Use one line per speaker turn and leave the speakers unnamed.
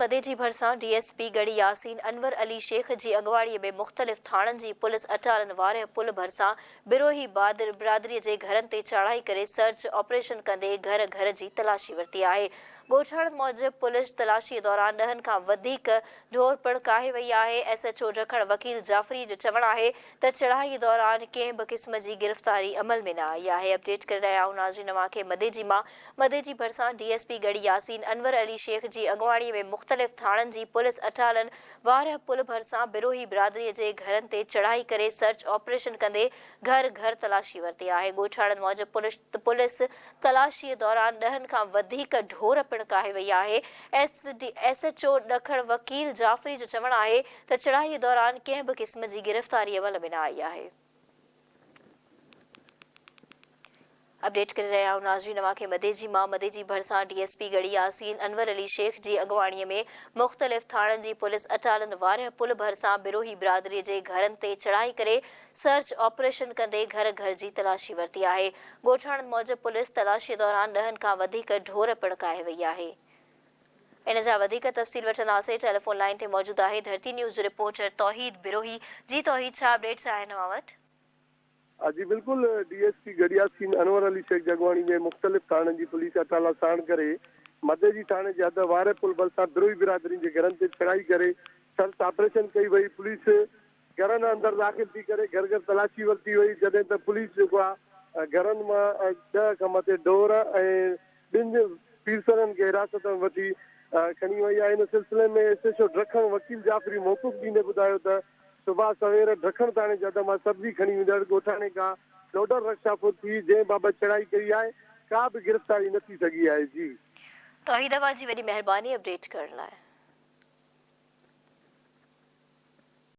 مديجي ڀرسان D S P Garhi Yasin Anwar Ali Shaikh جي اڳواڻي ۾ مختلف ٿاڻن جي پوليس اٽالن وارهه پل ڀرسان بروهي برادري جي گهرن تي چاڙهائي ڪري سرچ آپريشن ڪندي گهر گهر جي تلاشي ورتي آهي. ڳوٺاڻن موجب پوليس تلاشي دوران ڏهن کان وڌيڪ ڍور پڻ ڪاهي وئي آهي. ايس ايڇ او ڊکڻ وڪيل جعفري جو چوڻ آهي ته چڙهائي دوران ڪنهن به قسم جي گرفتاري عمل ۾ نه آئي آهي. اپڊيٽ ڪري رهيا آهيون ناظرين اوهان کي مديجي مان مديجي ڀرسان D S P Garhi Yasin Anwar Ali Shaikh جي اڳواڻي ۾ مختلف ٿاڻن جي پوليس اٽالن وارهه پل ڀرسان بروهي برادري جي گهرن تي چڙهائي ڪري سرچ آپريشن ڪندي گهر گهر تلاشي ورتي آهي. ڳوٺاڻن موجب پوليس تلاشي دوران ڏهن کان وڌيڪ ڍور پڻ ڪاهي وئي آهي. ايس ايڇ او ڏکڻ وڪيل جعفري جو چوڻ آهي ته چڙهائي دوران ڪنهن به قسم جي گرفتاري عمل ۾ نه آئي آهي. اپڊيٽ ڪري رهيا آهيون ناظرين اوهان کي مديجي مان مديجي ڀرسان D S P Garhi Yasin Anwar Ali Shaikh جي اڳواڻي ۾ مختلف ٿاڻن جي پوليس اٽالن وارهه پل ڀرسان بروهي برادري جي گهرن تي چڙهائي ڪري سرچ آپريشن ڪندي گهر گهر جي تلاشي ورتي آهي ڳوٺاڻن موجب پوليس تلاشي دوران ڏهن کان وڌيڪ ڍور پڻ ڪاهي وئي آهي ان جا وڌيڪ تفصيل وٺنداسين ٽيليفون لائين تي موجود آهي ڌرتي نيوز جو رپورٽر توحيد بروهي جي توحيد ڇا اپڊيٽس آهن اوهان وٽ.
جي بلڪل D S P Garhi Yasin Anwar Ali Shaikh جي اڳواڻي ۾ مختلف ٿاڻن جي پوليس اٽالا ساڻ ڪري مدئجي ٿاڻي جي حد وارهه پل ڀرسان بروهي برادرين جي گهرن تي چڙهائي ڪري سرچ آپريشن ڪئي وئي پوليس گهرن اندر داخل ٿي ڪري گهر گهر تلاشي ورتي وئي جڏهن ته پوليس جيڪو آهي گهرن مان ڏهه کان مٿي ڍور ۽ ٻن پيرسنن کي حراست ۾ وٺي کڻي وئي آهي ان سلسلي ۾ ايس ايڇ او ڊکڻ وڪيل جعفري موقف ڏيندي ٻڌايو ته صبح سوير ڊکڻ ٿاڻي جي حد مان سبزي کڻي ويندڙ ڳوٺاڻي کان لوڊر رڪشا ڦر ٿي، جنهن بابت چڙهائي ڪئي آهي، ڪا به گرفتاري نه ٿي سگهي آهي. جي.
توحيد اوهان جي وڏي مهرباني اپڊيٽ ڪرڻ لاء.